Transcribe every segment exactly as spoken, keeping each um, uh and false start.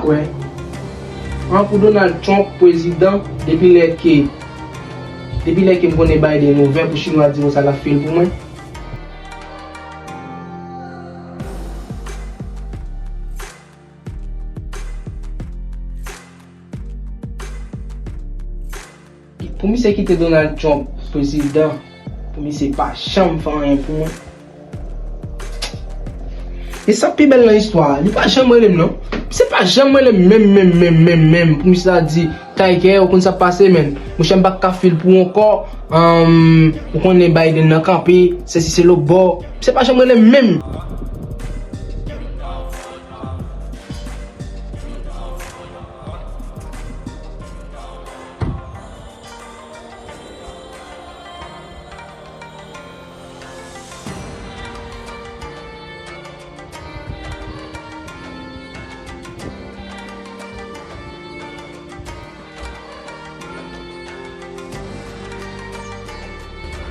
Wè. An pou Donald Trump prezidan, depi lè ke, depi lè ke m konnen Biden ouvè pou chinwa di konsa l ap fè l pou mwen. Pou misye kite Donald Trump prezidan, pou misye pa janm fè anyen pou mwen. E sa k pi bèl nan istwa a, li pa janm rele m non. Misye pa janm rele m menm, menm, menm, menm, menm. Pou misye ta di, Tiger, ou konn sa k pase, menn. Monchè, m pa ka fè l pou ou ankò. Ahn, ou konnen Biden nan kanpe, sesi se lòt bò. Misye pa janm rele m menm.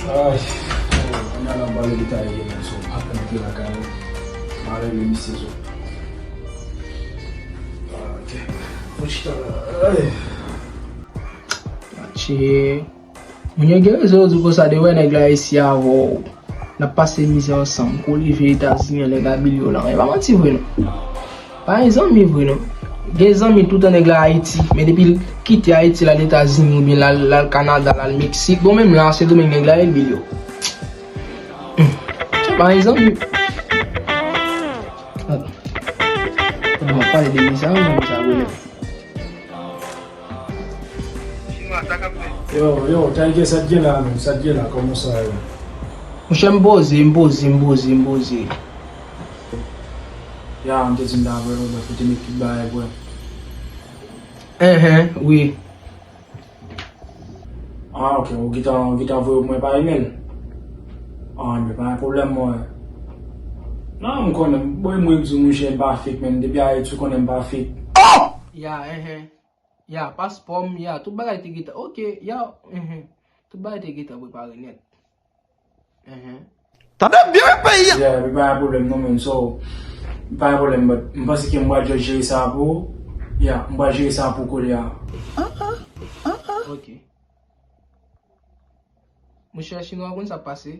Ay, kounye a n ap pale de Tiger, menn, so, m pa konn ki lakay mwen. M a rele misye, so. Ah, ok. Fò chita la. Ay. Matye. Moun yo gen rezon yo di w konsa, de wè nèg la isi avè w. N ap pase mizè ansanm. Kou li vye Etazini an, nèg la bilye w la. E pa manti vre non. Pa gen zanmi vre non. Gen zanmi toutan nèg la Ayiti, men depi l kite Ayiti, l al Etazini oubyen l al, l al Kanada, l al Meksik, bon, menm la, Sendomeng nèg la ye l bilye w. Hmm. Pa gen zanmi. Ah. Bon, pale de mizè, zanmi sa vre. Yo, yo, Tiger, sa t gen la menm, sa t gen la, kòman sa ye? Monchè, m poze, m poze, m poze, m poze. Ya, m te di m ta voye lòt bòs pou te met tout bagay pou mwen. Enhen, wi. Ah, ok, ou gentan, ou gentan voye pou mwen pa email? Ah, men pa gen pwoblèm, mwen. Non, m konnen, bon, mwen di w, monchè, m pa fake, men depi Ayiti, ou konnen m pa fake. Oh! Ya, enhen. Ya, paspò m, ya, tout bagay te gentan. Ok, ya, enhen. Tout bagay te gentan prepare nèt. Enhen. Tande byen wi peyi a. Yeah, epi pa gen pwoblèm non, menn, so, pa gen pwoblèm, but m panse ke m pral just jere sa pou ou. Yeah, m pral jere sa pou ou kounye a. Ok. Monchè, chinwa konn sa k pase.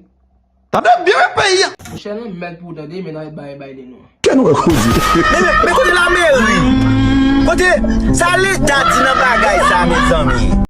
Tande byen wi peyi a. Monchè, nan mèd pou w tande, men nan bay bay de nou. Kè nou wè koze. Men, men, men kote lameri? Kote sa leta di nan bagay sa, mezanmi?